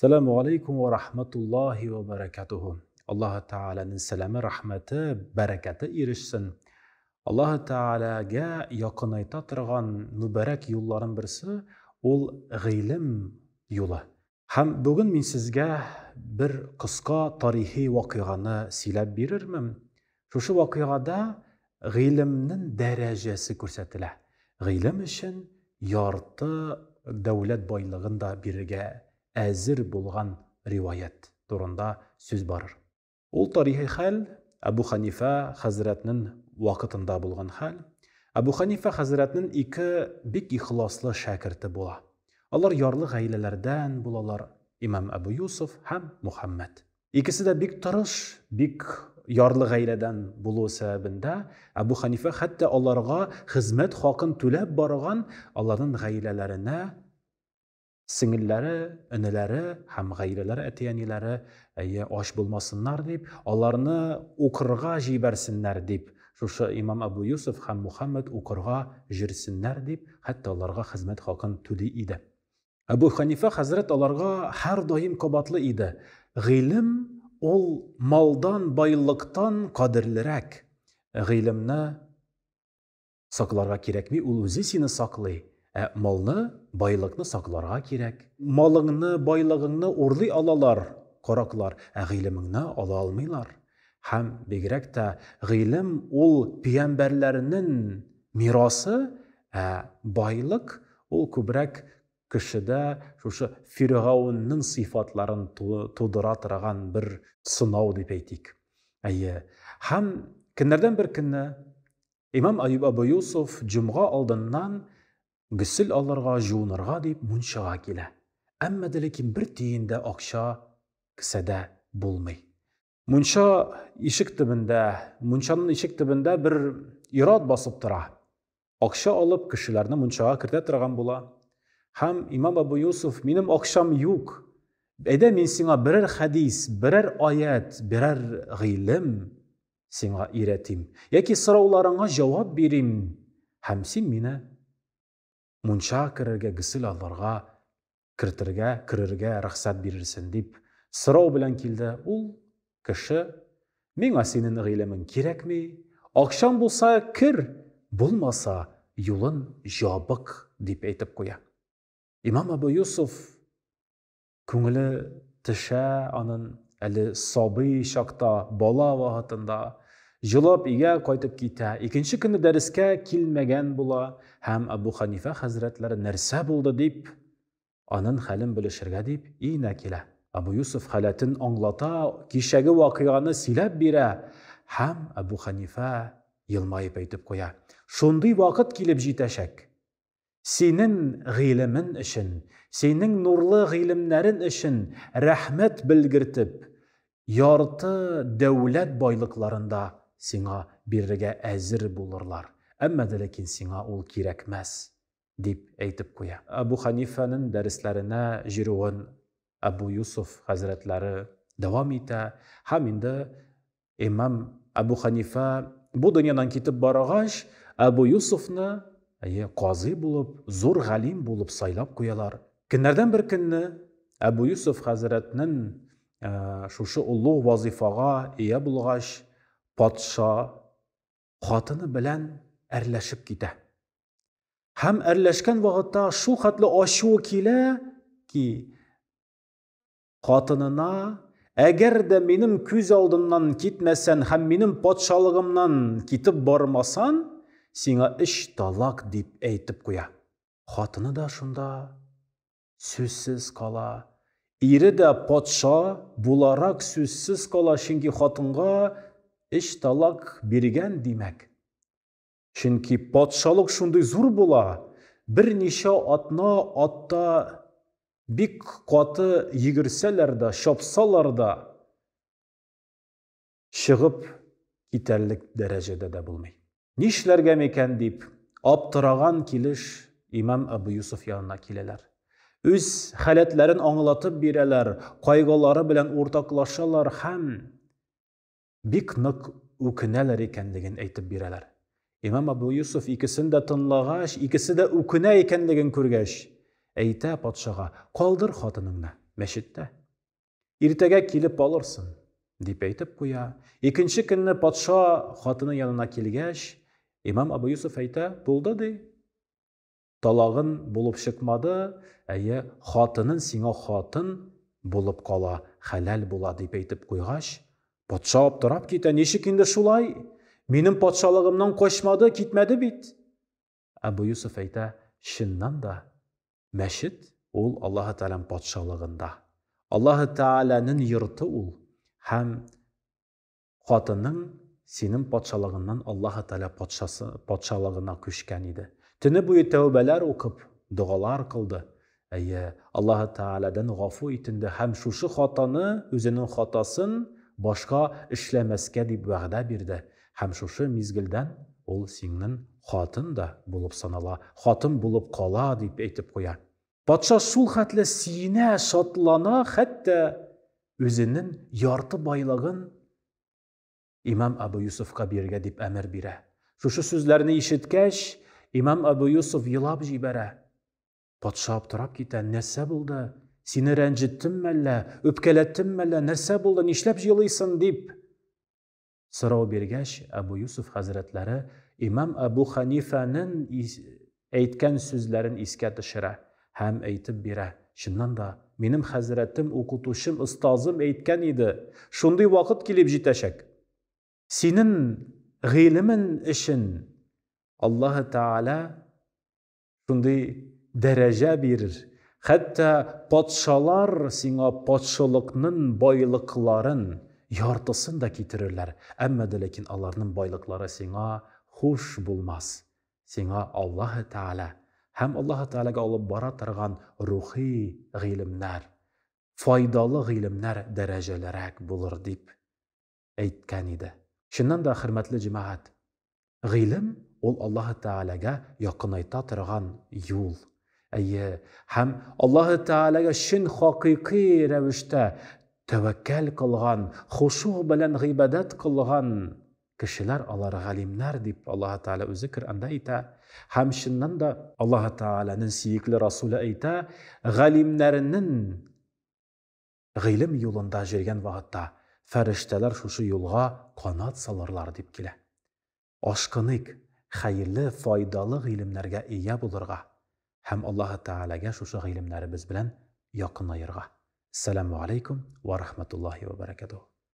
Сәламу алейкум ва рахматуллахи ва баракатуху. Аллаһы Тәгаләнең сәламе, рәхмәте, бәрәкәте ирешсен. Аллаһы Тәгаләгә якынайта торган мөбарәк юлларын берсе ул гыйлем юлы. Һәм бүген мин сезгә бер кыска тарихи вакыйганы сөйләп бирермен. Шушы вакыйгада гыйлемнең дәрәҗәсе күрсәтелә. Гыйлем өчен ярты дәүләт байлыгын да бирергә әзер булган риваять турында сүз барыр. Ул тарихи хәл Әбу Ханифә хәзрәтнең вакытында булган хәл. Әбу Ханифә хәзрәтнең ике бик ихласлы шәкерте була. Алар ярлы гаиләләрдән булалар, имам Әбу Юсуф һәм Мухаммәд. Икесе дә бик тырыш, бик ярлы гаиләдән булуы сәбәбендә Әбу Ханифә хәтта аларга хезмәт хакын түләп барган, аларның гаиләләренә сеңелләре, энеләре һәм гаиләләре, әти-әниләре, әйе, ач булмасыннар дип, аларны укырга җибәрсеннәр дип, шушы имам Әбу Юсуф һәм Мухаммад укырга җөрсеннәр дип, хәтта аларга хезмәт хакын түли иде. Әбу Ханифә хәзрәт аларга һәрдаим кабатлый иде, Гыйлем ул малдан, байлыктан кадерлерәк. Гыйлемне сакларга кирәкми, ул үзе сине саклый. Ә малны, байлыкны сакларга кирәк. Малыңны, байлыгыңны урлый алалар караклар, ә гыйлемеңне ала алмыйлар. Һәм бигрәк тә гыйлем ул пиямбәрләрнең мирасы, ә байлык ул күбрәк кешедә шушы фиргаунның сыйфатларын тудыра торган бер сынау дип әйтик. Әйе. Һәм көннәрдән бер көнне имам Аюб Абу Юсуф җомга алдыннан гөсел алырга, жуынырга дип мунчага килә. Әмма дә ләкин бер тиен дә акча кесәдә булмый. Мунча ишек төбендә, мунчаның ишек төбендә бер ир-ат басып тора. Акча алып, кешеләрне мунчага кертә торган була. Һәм имам Абу Юсуф, минем акчам юк. Әйдә мин сиңа берәр хәдис, берәр аят, берәр гыйлем сиңа өйрәтим. Яки сорауларыңа җавап бирим. Һәм син мине мунча керергә, гөсел алырга кертергә, керергә рөхсәт бирерсен дип сорау белән килде. Ул кеше, миңа синең гыйлемең кирәкми, акчаң булса кер, булмаса юлын җабык дип әйтеп куя. Имам Абу Юсуф күңеле төшә анын әле сабый чакта, бала вакытында җылап өйгә кайтып китә. Икенче көнне дәрескә килмәгән була һәм Абу Ханифә хәзрәтләре нәрсә булды дип, анын хәлен белешергә дип өенә килә. Абу Юсуф халәтен аңлата, кичәге вакыйганы сөйләп бирә һәм Абу Ханифә елмаеп әйтеп куя. Шундый вакыт килеп җитәчәк. Синең гыйлемен өчен, синең нурлы гыйлемнәрен өчен рәхмәт белгертеп, ярты дәүләт байлыкларын да сиңа бирергә әзер булырлар. Әмма дә ләкин сиңа ул кирәкмәс, дип әйтеп куя. Әбу Ханифәнең дәресләренә җөрүен Әбу Юсуф хәзрәтләре дәвам итә һәм инде Имам Әбу Ханифа бу дөньядан китеп баргач, Әбу Юсуфны, әйе, казый булып, зур галим булып сайлап куялар. Көннәрдән бер көнне Әбу Юсуф хәзрәтнең шушы олуг вазифага ия булгач, патша хатыны белән әрләшеп китә. Һәм әрләшкән вакытта шул хәтле ачуы килә ки, Хатынына, Әгәр дә минем күз алдымнан китмәсән һәм минем патшалыгымнан китеп бармасан, сиңа өч талак дип әйтеп куя. Хатыны да шунда сүзсез кала. Ире дә патша буларак сүзсез кала, чөнки хатынга өч талак биргән димәк. Чөнки патшалык шундый зур була, берничә атна атта бик каты йөгерсәләр дә, чапсалар да, чыгып китәрлек дәрәҗәдә дә булмый. Нишләргә микән дип, аптыраган килеш имам Әбу Юсуф янына киләләр. Үз халәтләрен аңлатып бирәләр, кайгылары белән уртаклашалар һәм бик нык үкенәләр икәнлеген әйтеп бирәләр. Имам Абу Юсуф икесен дә тынлагач, икесе дә үкенә икәнлеген күргәч, әйтә патшага, калдыр хатыныңны. Мәчеттә. Иртәгә килеп алырсын, дип әйтеп куя. Икенче көнне патша хатыны янына килгәч, имам Абу Юсуф әйтә, булды ди. Талагын булып чыкмады, әйе, хатынын сиңа хатын булып кала, хәләл була дип әйтеп куйгач, патша аптырап китә, ничек инде шулай? Минем патшалыгымнан качмады, китмәде бит. Әбу Юсуф әйтә, чыннан да, мәчет ул Аллаһы Тәгаләнең патшалыгында. Аллаһы Тәгаләнең йорты ул. Һәм хатының синең патшалыгыннан Аллаһы Тәгалә патшасы патшалыгына күчкән иде. Төне буе тәүбәләр укып, догалар кылды. Әйе, Аллаһы Тәгаләдән гафу итенде һәм шушы хатаны, үзенең хатасын башка эшләмәскә дип вәгъдә бирде. Һәм шушы мизгелдән ул синең хатын да булып санала, хатын булып кала, дип әйтеп куя. Патша шул хәтле сөенә, шатлана, хәтта үзенең ярты байлыгын имам Абу Юсуфка бирергә дип әмер бирә. Шушы сүзләрне ишеткәч, имам Абу Юсуф елап җибәрә. Патша аптырап китә, нәрсә булды? Сине рәнҗеттем мәллә, үпкәләттем мәллә, нәрсә булды, нишләп җылыйсың дип сорау биргәч, Әбу Юсуф хәзрәтләре имам Әбу Ханифәнең әйткән сүзләрен искә төшерә һәм әйтеп бирә. Чыннан да, минем хәзрәтем, укытучым, остазым әйткән иде, шундый вакыт килеп җитәчәк. Синең гыйлемен өчен Аллаһы Тәгалә шундый дәрәҗә бирер. Хәтта патшалар сиңа патшалыкның байлыкларын яртысын да китерерләр. Әмма дә ләкин аларның байлыклары сиңа хуш булмас. Сиңа Аллаһы Тәгалә һәм Аллаһы Тәгаләгә алып бара торган рухи гыйлемнәр, файдалы гыйлемнәр дәрәҗәлерәк булыр дип әйткән иде. Чыннан да, хөрмәтле җәмәгать, гыйлем ул Аллаһы Тәгаләгә якынайта торган юл. Әйе, һәм Аллаһы Тәгаләгә чын хакыйкый рәвештә тәвәккәл кылган, хошуг белән гыйбадәт кылган кешеләр алар галимнәр дип Аллаһы Тәгалә үзе Коръәндә әйтә. Һәм чыннан да Аллаһы Тәгаләнең сөекле Расуле әйтә, галимнәрнең Гыйлем юлында җөргән вакытта фәрештәләр шушы юлга канат салырлар дип килә. Ашкыныйк, хәерле, файдалы гыйлемнәргә ия булырга һәм Аллаһы Тәгаләгә шушы гыйлемнәребез белән якынаерга. Әссәламү аләйкүм вә рахматуллаһи вә бәрәкәтүһ.